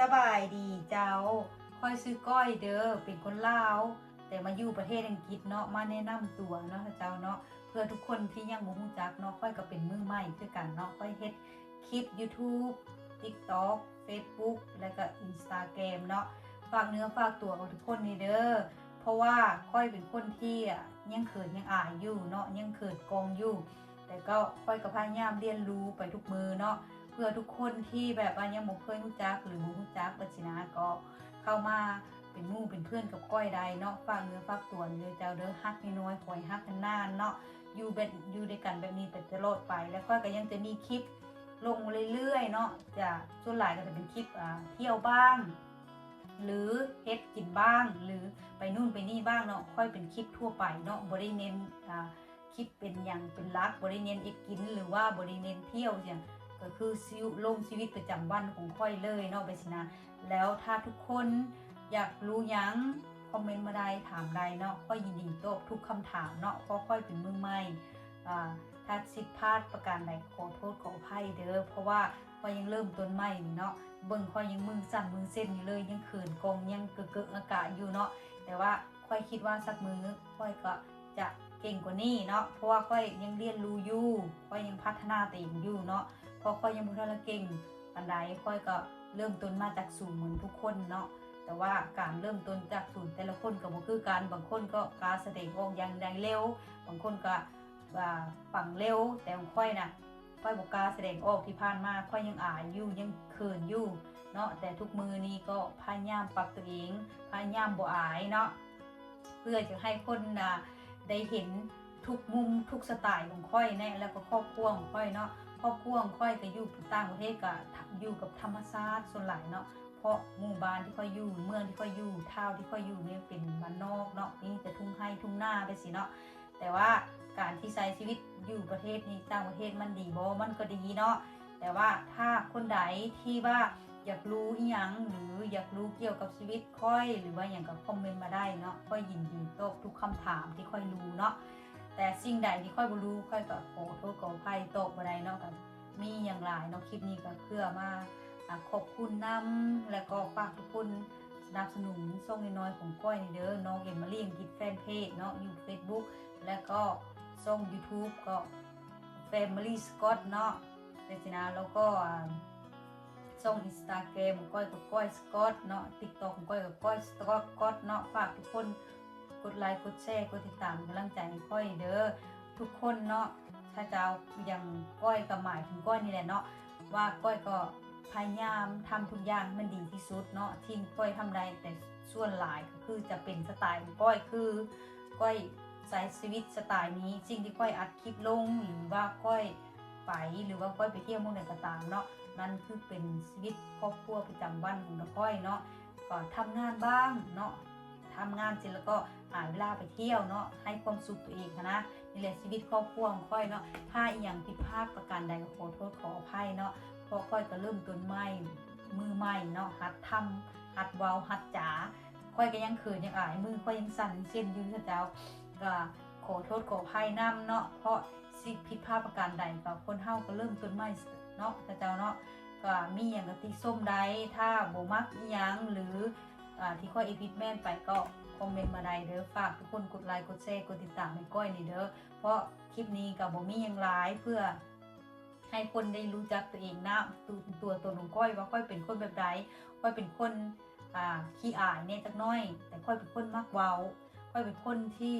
ສະບາຍດີເຈົ້າ, ຂ້ອຍຊື່ກ້ອຍເດີ ເປັນຄົນລາວ ແຕ່ມາຢູ່ປະເທດອັງກິດເນາະ, ມາແນະນຳຕົວເນາະເຈົ້າເນາະ, ເພື່ອທຸກຄົນທີ່ຍັງບໍ່ຮູ້ຈັກເນາະ, ຂ້ອຍກໍເປັນມືໃໝ່ຄືກັນເນາະ, ຂ້ອຍເຮັດຄລິບ YouTube TikTok Facebook ແລະກໍ Instagram ເນາະ, ຝາກເນື້ອຝາກຕົວກັບທຸກຄົນນີ້ເດີ ເພາະວ່າຂ້ອຍເປັນຄົນທີ່ຍັງເຂີນຍັງອາຍຢູ່ເນາະ, ຍັງເຂີນກ້ອງຢູ່, ແຕ່ກໍຂ້ອຍກໍພະຍາຍາມຮຽນຮູ້ໄປທຸກມື້ເນາະ, ເພື່ອທຸກຄົນທີ່ແບບວ່າຍັງບໍ່ເຄີຍຮູ້ຈັກ ຫຼືບໍ່ຮູ້ຈັກແບບຊີ້ນະ ກໍເຂົ້າມາເປັນໝູ່ເປັນເພື່ອນກັບຂ້ອຍໄດ້ເນາະ, ຝາກເນື້ອຝາກຕົວເດີເຈົ້າເດີ, ຮັກນ້ອຍໆ ຂໍໃຫ້ຮັກນານໆເນາະ, ຢູ່ແບບ ຢູ່ດ້ວຍກັນແບບນີ້ໄປຕະຫຼອດໄປ, ແລ້ວຂ້ອຍກໍຍັງຈະມີຄລິບລົງເລື້ອຍໆເນາະ, ຈະ ສ່ວນຫຼາຍກໍຈະເປັນຄລິບ ອ່າ ທ່ຽວບ້າງ ຫຼືເຮັດກິນບ້າງ ຫຼືໄປນູ້ນໄປນີ້ບ້າງເນາະ, ຂ້ອຍເປັນຄລິບທົ່ວໄປເນາະ, ບໍ່ໄດ້ເນັ້ນ ອ່າ ຄລິບເປັນຫຍັງເປັນຫຼັກ, ບໍ່ໄດ້ເນັ້ນເຮັດກິນ ຫຼືວ່າບໍ່ໄດ້ເນັ້ນທ່ຽວຫຍັງ, ກໍຄືຊີວິດ ລົງຊີວິດປະຈຳວັນຂອງຂ້ອຍເລີຍເນາະ ແບບຊີ້ນະ. ແລ້ວຖ້າທຸກຄົນຢາກຮູ້ຫຍັງ ຄອມເມັນມາໄດ້ ຖາມໄດ້ເນາະ, ຂ້ອຍຍິນດີຕອບທຸກຄຳຖາມເນາະ, ເພາະຂ້ອຍເປັນມືໃໝ່ ອ່າ ຖ້າຜິດພາດປະການໃດ ຂໍໂທດຂໍອະໄພເດີ, ເພາະວ່າຂ້ອຍຍັງເລີ່ມຕົ້ນໃໝ່ນີ້ເນາະ, ເບິ່ງຂ້ອຍຍັງມືສັ່ນມືເຊັນຢູ່ເລີຍ, ຍັງເຂີນກ້ອງ ຍັງເກີະໆອາກະຢູ່ເນາະ, ແຕ່ວ່າຂ້ອຍຄິດວ່າສັກມື້ຂ້ອຍກໍຈະເກັ່ງກວ່ານີ້ເນາະ, ເພາະວ່າຂ້ອຍຍັງຮຽນຮູ້ຢູ່, ຂ້ອຍຍັງພັດທະນາຕົວເອງຢູ່ເນາະ, ເພາະຂ້ອຍຍັງບໍ່ທັນລະເກັ່ງປານໃດ, ຂ້ອຍກໍເລີ່ມຕົ້ນມາຈາກສູນເໝືອນທຸກຄົນເນາະ, ແຕ່ວ່າການເລີ່ມຕົ້ນຈາກສູນແຕ່ລະຄົນກໍບໍ່ຄືກັນ, ບາງຄົນກໍກ້າສະແດງອອກຢ່າງໃດເລັວ, ບາງຄົນກໍ ອ່າ ປັງເລັວ, ແຕ່ຂອງຂ້ອຍນະ ຂ້ອຍບໍ່ກ້າສະແດງອອກ, ທີ່ຜ່ານມາຂ້ອຍຍັງອາຍຢູ່ ຍັງເຂີນຢູ່ເນາະ, ແຕ່ທຸກມື້ນີ້ກໍພະຍາຍາມປັບຕົວເອງ, ພະຍາຍາມບໍ່ອາຍເນາະ, ເພື່ອຈະໃຫ້ຄົນ ອ່າ ໄດ້ເຫັນທຸກມຸມ ທຸກສະໄຕຂອງຂ້ອຍແນ່, ແລ້ວກໍຄອບຄົວຂອງຂ້ອຍເນາະ, ຄອບຄົວຂອງຂ້ອຍກໍຢູ່ຕ່າງປະເທດ ກໍຢູ່ກັບທຳມະຊາດສ່ວນຫຼາຍເນາະ, ເພາະໝູ່ບ້ານທີ່ຂ້ອຍຢູ່ ເມືອງທີ່ຂ້ອຍຢູ່ ທາວທີ່ຂ້ອຍຢູ່ນີ້ເປັນບ້ານນອກເນາະ, ມີແຕ່ທົ່ງໄຮ່ທົ່ງນາໄປຊີ້ເນາະ. ແຕ່ວ່າການທີ່ໃຊ້ຊີວິດຢູ່ປະເທດນີ້ ຕ່າງປະເທດ ມັນດີບໍ່? ມັນກໍດີເນາະ, ແຕ່ວ່າຖ້າຄົນໃດທີ່ວ່າຢາກຮູ້ອີ່ຫຍັງ ຫຼືຢາກຮູ້ກ່ຽວກັບຊີວິດຂ້ອຍ ຫຼືວ່າຫຍັງ ກໍຄອມເມັນມາໄດ້ເນາະ, ຂ້ອຍຍິນດີຕອບທຸກຄຳຖາມທີ່ຂ້ອຍຮູ້ເນາະ, ແຕ່ສິ່ງໃດທີ່ຂ້ອຍບໍ່ຮູ້ ຂ້ອຍກໍຂໍໂທດຂໍອະໄພ ຕອບບໍ່ໄດ້ເນາະ, ກໍມີຫຍັງຫຼາຍເນາະ, ຄລິບນີ້ກໍເພື່ອມາ ອ່າ ຂອບຄຸນນຳ ແລ້ວກໍຝາກທຸກຄົນສະໜັບສະໜູນຊ່ອງນ້ອຍໆຂອງຂ້ອຍນີ້ເດີ, ນ້ອງເອັມມາຣີອັງກິດແຟນເພຈເນາະ ຢູ່ເຟສບຸກ ແລ້ວກໍຊ່ອງຢູທູບກໍ Family Scott ເນາະ ແບບຊີ້ນະ, ແລ້ວກໍ ອ່າ ຊ່ອງອິນສະຕາແກຣມຂອງຂ້ອຍກໍ ກ້ອຍສະກອດ ເນາະ, ຕິກຕັອກຂອງຂ້ອຍກໍ ກ້ອຍສະກອດ ເນາະ, ຝາກທຸກຄົນ ກົດໄລ ກົດແຊ ກົດຕິດຕາມ ເປັນກຳລັງໃຈໃຫ້ຂ້ອຍເດີ ທຸກຄົນເນາະ. ຖ້າເຈົ້າ ຫຍັງ ກ້ອຍກໍໝາຍເຖິງກ້ອຍນີ້ແຫຼະເນາະ ວ່າກ້ອຍກໍພະຍາຍາມທຳທຸກຢ່າງໃຫ້ມັນດີທີ່ສຸດເນາະ ທີ່ກ້ອຍທຳໄດ້, ແຕ່ສ່ວນຫຼາຍກໍຄືຈະເປັນສະໄຕຂອງກ້ອຍ ຄືກ້ອຍໃຊ້ຊີວິດສະໄຕນີ້. ສິ່ງທີ່ກ້ອຍອັດຄລິບລົງ ຫຼືວ່າກ້ອຍໄປ ຫຼືວ່າກ້ອຍໄປທ່ຽວໝ່ອງໃດກໍຕາມເນາະ, ນັ້ນຄືເປັນຊີວິດຄອບຄົວປະຈຳວັນຂອງຂ້ອຍເນາະ. ກໍທຳງານບ້າງເນາະ ທຳງານເສັດແລ້ວກໍຫາເວລາໄປທ່ຽວເນາະ ໃຫ້ຄວາມສຸກຕົວເອງຫັ້ນນະ. ນີ້ແຫຼະຊີວິດຄອບຄົວຂອງຂ້ອຍເນາະ. ຖ້າອີ່ຫຍັງຜິດພາດປະການໃດກໍຂໍໂທດຂໍອະໄພເນາະ ເພາະຂ້ອຍກໍເລີ່ມຕົ້ນໃໝ່ ມືໃໝ່ເນາະ ຫັດທຳ ຫັດເວົ້າ ຫັດຈາ. ຂ້ອຍກໍຍັງເຂີນຍັງອາຍ ມືຂ້ອຍຍັງສັ່ນເຊັນຢູ່ເຈົ້າ. ກໍຂໍໂທດຂໍອະໄພນຳເນາະ ເພາະ ຊິຜິດພາດປະການໃດ ກໍຄົນເຮົາກໍເລີ່ມຕົ້ນໃໝ່ເນາະ ເຈົ້າເນາະ. ກໍມີຫຍັງກໍຕິຊົມໄດ້ ຖ້າບໍ່ມັກອີ່ຫຍັງ ຫຼື ອ່າ ທີ່ຂ້ອຍເຮັດຜິດແມ່ນໄປ ກໍຄອມເມັນມາໄດ້ເດີ. ຝາກທຸກຄົນກົດໄລ ກົດແຊ ກົດຕິດຕາມໃຫ້ກ້ອຍນີ້ເດີ ເພາະຄລິບນີ້ກໍບໍ່ມີຫຍັງຫຼາຍ ເພື່ອໃຫ້ຄົນໄດ້ຮູ້ຈັກຕົວເອງນະ ຕົວ ຕົວຕົນຂອງກ້ອຍ ວ່າກ້ອຍເປັນຄົນແບບໃດ. ກ້ອຍເປັນຄົນ ອ່າ ຂີ້ອາຍແດ່ຈັກໜ້ອຍ ແຕ່ຂ້ອຍເປັນຄົນມັກເວົ້າ. ຂ້ອຍເປັນຄົນທີ່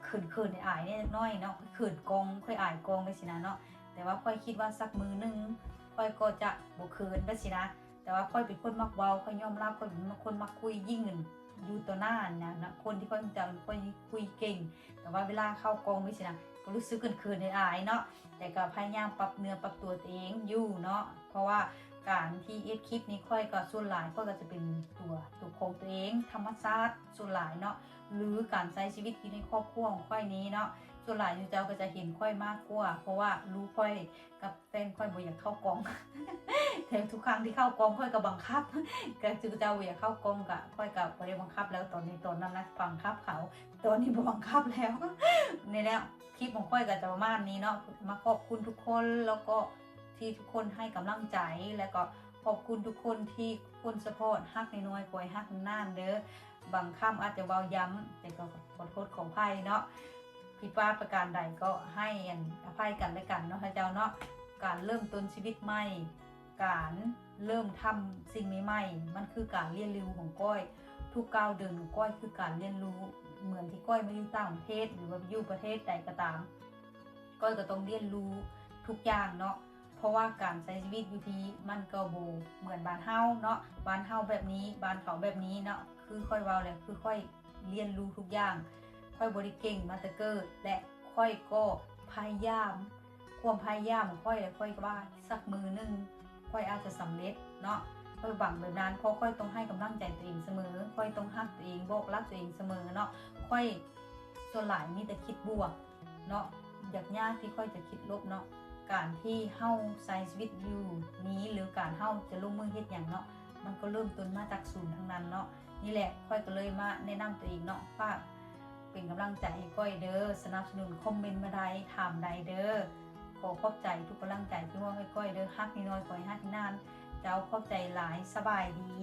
ເຂີນໆ ອາຍໆ ແດ່ຈັກໜ້ອຍເນາະ ຂ້ອຍເຂີນກ້ອງ ຂ້ອຍອາຍກ້ອງໄປຊີ້ນະເນາະ. ແຕ່ວ່າຂ້ອຍຄິດວ່າສັກມື້ໜຶ່ງຂ້ອຍກໍຈະບໍ່ເຂີນໄປຊີ້ນະ. ແຕ່ວ່າຂ້ອຍເປັນຄົນມັກເວົ້າ ຂ້ອຍຍອມຮັບ ຂ້ອຍເປັນຄົນມັກຄຸຍ ຍິ່ງຢູ່ຕໍ່ໜ້ານະ ຄົນທີ່ຂ້ອຍຮູ້ຈັກ ຂ້ອຍຄຸຍເກັ່ງ. ແຕ່ວ່າເວລາເຂົ້າກ້ອງໄປຊີ້ນະ ກໍຮູ້ສຶກເຂີນໆ ອາຍໆ ເນາະ. ແຕ່ກໍພະຍາຍາມປັບເນື້ອປັບຕົວຕົວເອງຢູ່ເນາະ ເພາະວ່າການທີ່ເຮັດຄລິບນີ້ ຂ້ອຍກໍສ່ວນຫຼາຍຂ້ອຍກໍຈະເປັນຕົວ ຕົວຂອງຕົວເອງ ທຳມະຊາດສ່ວນຫຼາຍເນາະ ຫຼື ການໃຊ້ຊີວິດຢູ່ໃນຄອບຄົວຂອງຂ້ອຍນີ້ເນາະ. ສ່ວນຫຼາຍເຈົ້າກໍຈະເຫັນຂ້ອຍມາກກວ່າ ເພາະວ່າລູກຂ້ອຍກັບແຟນຂ້ອຍບໍ່ຢາກເຂົ້າກ້ອງ ແຕ່ທຸກຄັ້ງທີ່ເຂົ້າກ້ອງຂ້ອຍກໍບັງຄັບ ກໍເຈົ້າບໍ່ຢາກເຂົ້າກ້ອງ ກໍຂ້ອຍກໍບໍ່ໄດ້ບັງຄັບແລ້ວ. ຕອນນີ້ ຕອນນັ້ນນະບັງຄັບເຂົາ ຕອນນີ້ບໍ່ບັງຄັບແລ້ວ. ນີ້ແຫຼະ ຄລິບຂອງຂ້ອຍກໍຈະປະມານນີ້ເນາະ ມາຂອບຄຸນທຸກຄົນ ແລ້ວກໍທີ່ທຸກຄົນໃຫ້ກຳລັງໃຈ ແລ້ວກໍ ຂອບຄຸນທຸກຄົນທີ່ຄົນສະພອດ ຮັກນ້ອຍໆ ຂໍໃຫ້ຮັກນານໆ ເດີ. ບາງຄຳອາດຈະເວົ້າຢ້ຳ ແຕ່ກໍຂໍໂທດຂໍອະໄພເນາະ. ຜິດພາດປະການໃດກໍໃຫ້ອັນອະໄພກັນແລະກັນເນາະ ເຈົ້າເນາະ. ການເລີ່ມຕົ້ນຊີວິດໃໝ່ ການເລີ່ມທຳສິ່ງໃໝ່ໆ ມັນຄືການຮຽນຮູ້ຂອງກ້ອຍ. ທຸກກ້າວເດີນຂອງກ້ອຍຄືການຮຽນຮູ້. ເໝືອນທີ່ກ້ອຍມາຢູ່ຕ່າງປະເທດ ຫຼືວ່າຢູ່ປະເທດໃດກໍຕາມ ກ້ອຍກໍຕ້ອງຮຽນຮູ້ທຸກຢ່າງເນາະ. ເພາະວ່າການໃຊ້ຊີວິດຢູ່ພີ້ມັນກໍບໍ່ເໝືອນບ້ານເຮົາເນາະ. ບ້ານເຮົາແບບນີ້ ບ້ານເຂົາແບບນີ້ເນາະ. ຄືຂ້ອຍເວົ້າແຫຼະ ຄືຂ້ອຍຮຽນຮູ້ທຸກຢ່າງ. ຂ້ອຍບໍ່ໄດ້ເກັ່ງມາແຕ່ເກີດ ແລະ ຂ້ອຍກໍພະຍາຍາມ ຄວາມພະຍາຍາມຂອງຂ້ອຍ ແລະ ຂ້ອຍກໍວ່າສັກມື້ໜຶ່ງຂ້ອຍອາດຈະສຳເລັດເນາະ. ຂ້ອຍຫວັງແບບນັ້ນ ເພາະຂ້ອຍຕ້ອງໃຫ້ກຳລັງໃຈຕົວເອງສະເໝີ, ຂ້ອຍຕ້ອງຮັກຕົວເອງ, ບອກລັກຕົວເອງສະເໝີເນາະ. ຂ້ອຍສ່ວນຫຼາຍມີແຕ່ຄິດບວກເນາະ, ຢາກຍາກທີ່ຂ້ອຍຈະຄິດລົບເນາະ. ການທີ່ເຮົາໃຊ້ຊີວິດຢູ່ນີ້ ຫຼື ການເຮົາຈະລົງມືເຮັດຫຍັງເນາະ ມັນກໍເລີ່ມຕົ້ນມາຈາກສູນທັງນັ້ນເນາະ. ນີ້ແຫຼະ ຂ້ອຍກໍເລີຍມາແນະນຳຕົວເອງເນາະ, ຝາກເປັນກຳລັງໃຈໃຫ້ກ້ອຍເດີ, ສະໜັບສະໜູນ, ຄອມເມັນມາໄດ້, ຖາມໄດ້ເດີ. ຂໍຂອບໃຈທຸກກຳລັງໃຈທີ່ມອບໃຫ້ກ້ອຍເດີ. ຮັກນ້ອຍໆ ຂໍໃຫ້ຮັກນານ. ເຈົ້າ ຂອບໃຈຫຼາຍ. ສະບາຍດີ.